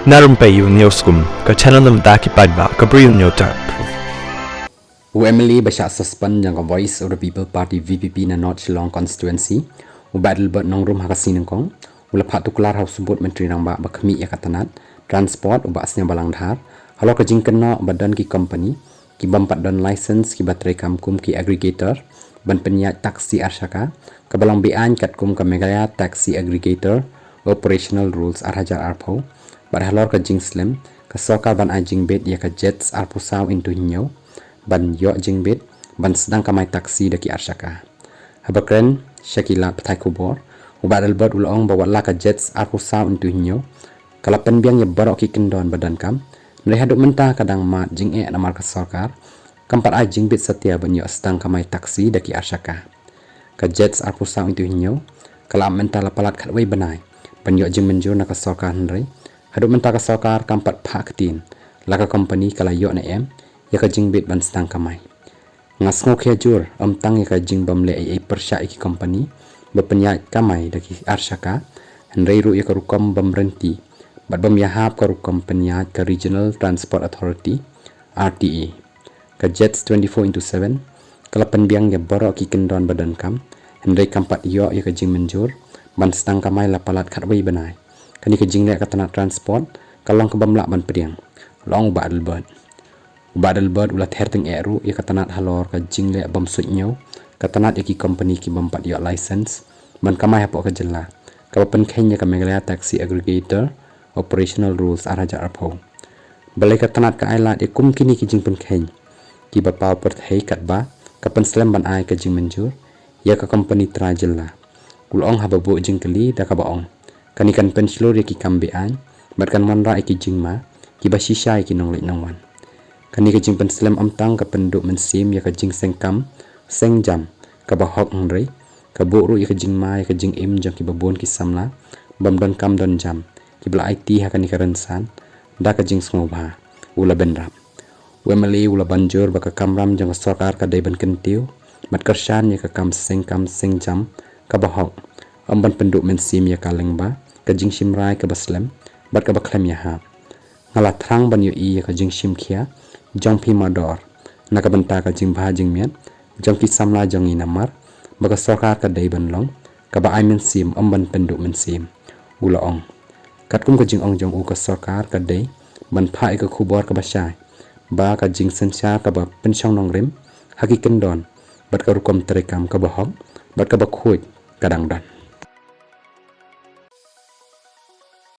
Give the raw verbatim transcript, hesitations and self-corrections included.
Na rympei u Newsroom, ka channel na bynta ki paidbah ka Bri u Newtap. U MLA ba shah suspend jong ka Voice of the People Party, VPP, na North Shillong Constituency, u Bah Adelbert Nongrum, ha ka sngi Nyngkong u la phah tuklar ha u Symbud Myntri Rangbah ba khmih ïa ka tnat Transport, u Bah Sniawbhalang Dhar, halor ka jingkynnoh ba don ki company ki bym pat don license kiba treikam kum ki aggregator ban pynïaid taxi arshaka, kaba long be-aiñ katkum ka Meghalaya Taxi Aggregator Operational Rules ar hajar arphew, bad halor ka jingslem ka sorkar ban ai jingbit ïa ka JETS arphew saw into hynñiew ban ïoh jingbit ban sdang kamai taxi da ki arshaka. Haba kren sha ki lad pathai khubor, u Bah Adelbert u la ong ba wat la ka JETS arphew saw into hynñiew ka la pynbiang ïa baroh ki kyndon ba donkam, hynrei haduh mynta ka dang mad jingeh namar ka sorkar kam pat ai jingbit satia ban ïoh sdang kamai taxi da ki arshaka. Ka JETS arphew saw into hynñiew ka la ap mynta la palat khatwei bnai ban ïoh jingmynjur na ka sorkar, hynrei haduh mynta ka sorkar kam pat phah ktien la ka company ka la ïoh ne em ïa ka jingbit ban sdang kamai. Nga sngewkhia jur, ym tang ïa ka jingbym leh ei ei pyrshah ïa ki company ba pynïaid kamai da ki arshaka, hynrei ruh ïa ka rukom bym rynti bad bym ïahap ka rukom pynïaid ka Regional Transport Authority, RTA. Ka JETS twenty-four into seven ka la pynbiang ïa baroh ki kyndon ba donkam, hynrei kam pat ïoh ïa ka jingmynjur ban sdang kamai la palat khatwei bnai. Kane ka jingleh ka tnat transport ka long ka bym lah ban pdiang, la ong u Bah Adelbert. U Bah Adelbert u la ther tyngeh ruh ïa ka tnat halor ka jingleh bym suidñiew ka tnat ïa ki company ki bym pat ïoh license ban kamai hapoh ka jylla, kaba pynkheiñ ïa ka Meghalaya Taxi Aggregator Operational Rules ar hajar arphew. Balei ka tnat ka ai lad ïa kum kine ki jingpynkheiñ kiba paw pyrthei katba ka pynslem ban ai ka jingmynjur ïa ka company trai jylla? U la ong haba buh jingkylli da kaba ong kane kan pynshlur ïa ki kam be-aiñ bad kan wanrah ïa ki jingma kiba shisha ïa ki nongleit nongwan. Kane ka jingpynslem ym tang ka pynduh mynsiem ïa ka jingsengkam sengjam kaba hok, hynrei ka buh ruh ïa ka jingma ïa ka jingim jong kiba bun ki samla bym donkam donjam kiba la aiti ha kane ka rynsan da ka jingsngewbha, u la bynrap. U MLA u la ban jur ba ka kamram jong ka sorkar ka dei ban kyntiew bad kyrshan ïa ka kam sengkam sengjam kaba hok, ym ban pynduh mynsiem ïa ka lyngba ka jingshim rai kaba slem bad kaba khlem ïahap. Nga la thrang ban ïohi ïa ka jingshim khia jong phi mardor na ka bynta ka jingbha jingmiat jong ki samla jong ngi, namar ba ka sorkar ka dei ban long kaba ai mynsiem, ym ban pynduh mynsiem, u la ong. Katkum ka jingong jong u, ka sorkar ka dei ban phah ïa ka khubor kaba shai ba ka jingsynshar kaba pynshong nongrim ha ki kyndon bad ka rukom treikam kaba hok bad kaba khuid ka dang don.